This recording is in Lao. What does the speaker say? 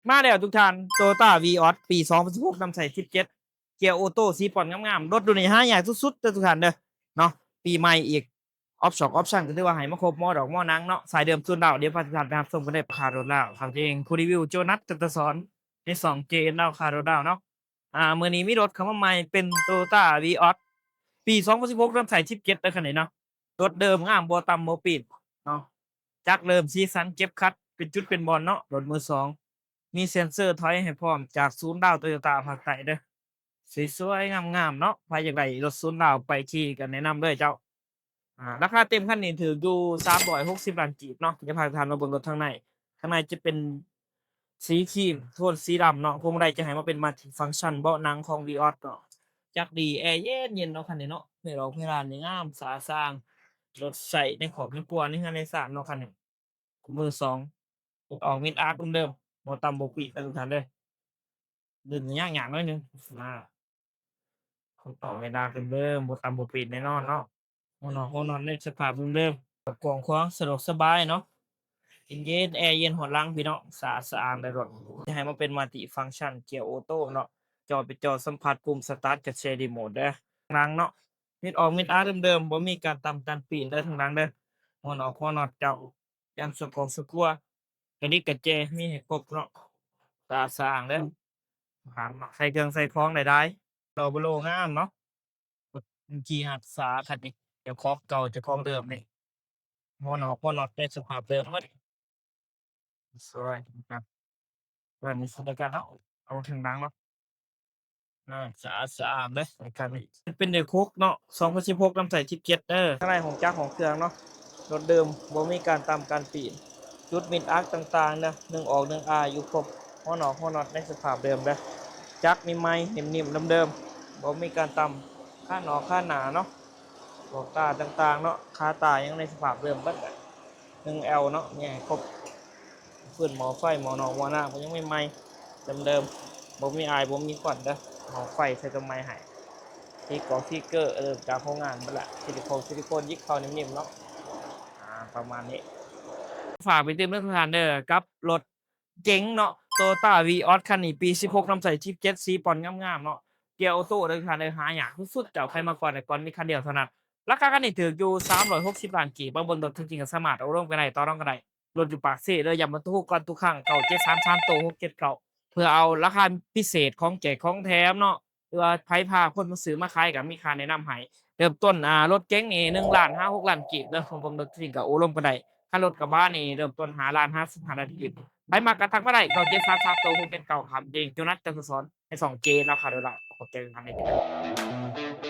ມາແລ້ວທຸກທ່ານ ໂຕໂຍຕ້າ ວີອອສ ປີສອງພັນສິບຫົກ ນຳໃຊ້ສິບເຈັດ ເກຍໂອໂຕ້ ສີ່ປ່ອນງາມໆ. ລົດລຸ້ນນີ້ຫາຍາກສຸດໆເດີທຸກທ່ານເດີເນາະ. ປີໃໝ່ອີກ ອອບຊັນ ອອບຊັນກໍຖືວ່າໃຫ້ມາຄົບ ໝໍດອກໝໍໜັງເນາະ. ສາຍເດີມສູນລາວ ດຽວພາທຸກທ່ານໄປຮັບຊົມກັນເລີຍ. ຄາໂຣລາວ ຄຳເອງ ຄູລິວິວ ໂຈນັດ ຈັນທະສອນ ໃນຊ່ອງ ເຈເອັນລາວ ຄາໂຣລາວເນາະ. ອ່າ ມື້ນີ້ມີລົດເຂົ້າມາໃໝ່ ເປັນໂຕໂຍຕ້າ ວີອອສ ປີສອງພັນສິບຫົກ ນຳໃຊ້ສິບເຈັດເດີຄັນນີ້ເນາະ. ລົດເດີມງາມ ບໍ່ຕຳບໍ່ປີນເນາະ. ຈັກເລີ່ມ ສີສັນ ເກັບຂັດ ເປັນຈຸດເປັນບ່ອນເນາະ. ລົດມືສອງ ມີເຊັນເຊີຖອຍໃຫ້ພ້ອມ ຈາກສູນລາວ ໂຕໂຍຕ້າ ພາກໃຕ້ເດີ. ສວຍໆ ງາມໆເນາະ. ໃຜຢາກໄດ້ລົດສູນລາວໄປຂີ່ກໍແນະນຳເລີຍເຈົ້າ. ອ່າ ລາຄາເຕັມຄັນນີ້ຖືກຢູ່ສາມຮ້ອຍຫົກສິບລ້ານກີບເນາະ. ດຽວພາທ່ານມາເບິ່ງລົດທາງໃນ. ທາງໃນຈະເປັນສີຄຣີມ ໂທນສີດຳເນາະ. ພວງມາໄລຈະໃຫ້ມາເປັນມັລຕິຟັງຊັນ ເບາະໜັງຂອງ ວີອອສ ເນາະ. ຈັກດີ ແອເຢັນໆເນາະຄັນນີ້ເນາະ. ເພດອອກເພດານນີ້ງາມ ສະອາດສະອ້າງ. ລົດໃຊ້ໃນຄອບໃນຄົວ ໃນເຮືອນໃນຊານເນາະຄັນນີ້. ມືສອງ ອອກມິດອາກເດີມໆ ບໍ່ຕຳບໍ່ປີນເດີທຸກທ່ານເດີ. ດຶງຍາກໆໜ້ອຍໜຶ່ງ ອາ ອອກມິດອາກເດີມໆ ບໍ່ຕຳບໍ່ປີນແນ່ນອນເນາະ. ຫົວນອກຫົວນັອດໃນສະພາບເດີມໆ ກວ້າງຂວາງ ສະດວກສະບາຍເນາະ. ເຢັນໆ ແອເຢັນຮອດຫຼັງພີ່ນ້ອງ. ສະອາດສະອ້າງໄດ້ລົດ. ຈະໃຫ້ມາເປັນມັລຕິຟັງຊັນ ເກຍໂອໂຕ້ເນາະ. ຈໍເປັນຈໍສຳຜັດ, ປຸ່ມສະຕາດກໍໃຊ້ຣີໂມດເດີ. ຫຼັງເນາະ ມິດອອກມິດອາກເດີມໆ ບໍ່ມີການຕຳການປີນເດີທາງຫຼັງເດີ. ຫົວນອກຫົວນັອດເຈົ້າ ຢ້ານສະກອງສະກົວ ກະດິກກະແຈມີໃຫ້ຄົບເນາະ. ສະອາດສະອ້າງເດີ. ຫາໃສ່ເຄື່ອງໃສ່ຂອງໄດ້ຫຼາຍ. ໂລໂບໂລງາມເນາະ. ຂີ່ຮັກສາຄັນນີ້ ເຈົ້າຂອງເກົ່າເຈົ້າຂອງເດີມນີ້. ຫົວນອກຫົວນັອດໃນສະພາບເດີມໝົດ. ສວຍນະ. ເບິ່ງນີ້ຄືກັນເນາະ. ເອົາເທິງຫຼັງເນາະ. ອາ ສະອາດສະອ້າງເດີຄັນນີ້. ເປັນເດັກຫົກເນາະ ສອງພັນສິບຫົກ ນຳໃຊ້ສິບເຈັດເດີ. ທາງໃນຫ້ອງຈັກຫ້ອງເຄື່ອງເນາະ ລົດເດີມ ບໍ່ມີການຕຳການປີນ. ຈຸດມິດອາກຕ່າງໆເດີ ໜຶ່ງອອກໜຶ່ງອາຢູ່ຄົບ. ຫົວນອກຫົວນັອດໃນສະພາບເດີມເດີ. ຈັກໃໝ່ໆ ນິ້ມໆ ເດີມໆ ບໍ່ມີການຕຳ. ຄານອກຄານໜ້າເນາະ ບອກຕາຕ່າງໆເນາະ ຄາຕາຍັງໃນສະພາບເດີມເບິດ. ໜຶ່ງແອວເນາະ ມີໃຫ້ຄົບ. ຟືນໝໍ້ໄຟ ໝໍ້ນອກໝໍ້ນ້ຳກໍຍັງໃໝ່ໆ ເດີມໆ ບໍ່ມີອາຍບໍ່ມີຄວັນເດີ. ໝໍ້ໄຟໃສ່ຕົວໃໝ່ໃຫ້. ຕິດກໍສຕິກເກີ ເລີ່ມຈາກໂຮງງານເບິດລະ. ຊິລິໂຄນ ຊິລິໂຄນ ຢິບເຂົ້ານິ້ມໆເນາະ. ອາ ປະມານນີ້. ຝາກໄປຕື່ມເດີທຸກທ່ານເດີ ກັບລົດເກັງເນາະ ໂຕໂຍຕ້າ ວີອອສ ຄັນນີ້ ປີສິບຫົກ ນຳໃຊ້ສິບເຈັດ ສີ່ປ່ອນງາມໆເນາະ. ເກຍໂອໂຕ້ເດີທ່ານເດີ ຫາຍາກສຸດໆ ເຈົ້າ. ໃຜມາກ່ອນໄດ້ກ່ອນ ມີຄັນດຽວເທົ່ານັ້ນ. ລາຄາຄັນນີ້ຖືກຢູ່ສາມຮ້ອຍຫົກສິບລ້ານກີບ. ມາເບິ່ງລົດຕົວຈິງກໍສາມາດໂອ້ລົມກັນໄດ້ ຕໍ່ລອງກັນໄດ້. ລົດຢູ່ປາກເຊເດີ ຢ້ຳມາໂຕທຸກກ່ອນທຸກຄັ້ງ ເກົ້າເຈັດສາມສາມໂຕ ຫົກເຈັດເກົ້າ ເພື່ອເອົາລາຄາພິເສດຂອງແຈກຂອງແຖມເນາະ ຫຼືວ່າໃຜພາຄົນມາຊື້ມາຂາຍກໍມີຄ່າແນະນຳໃຫ້. ເລີ່ມຕົ້ນ ອ່າ ລົດເກັງນີ້ ໜຶ່ງລ້ານຫາຫົກລ້ານກີບເດີ. ມາເບິ່ງລົດຈິງກໍໂອ້ລົມກັນໄດ້. ຄັນລົດກະບະນີ້ເລີ່ມຕົ້ນຫ້າລ້ານຫາສິບຫ້າລ້ານກີບ. ໃຜມັກກໍທັກມາໄດ້ ເກົ້າເຈັດສາມສາມໂຕ ຫົກເຈັດເກົ້າ. ຄຳເອງ ໂຈນັດ ຈັນທະສອນ ໃນຊ່ອງເຈນາຄາໂດລາ. ຂອບໃຈທ່ານເອງ.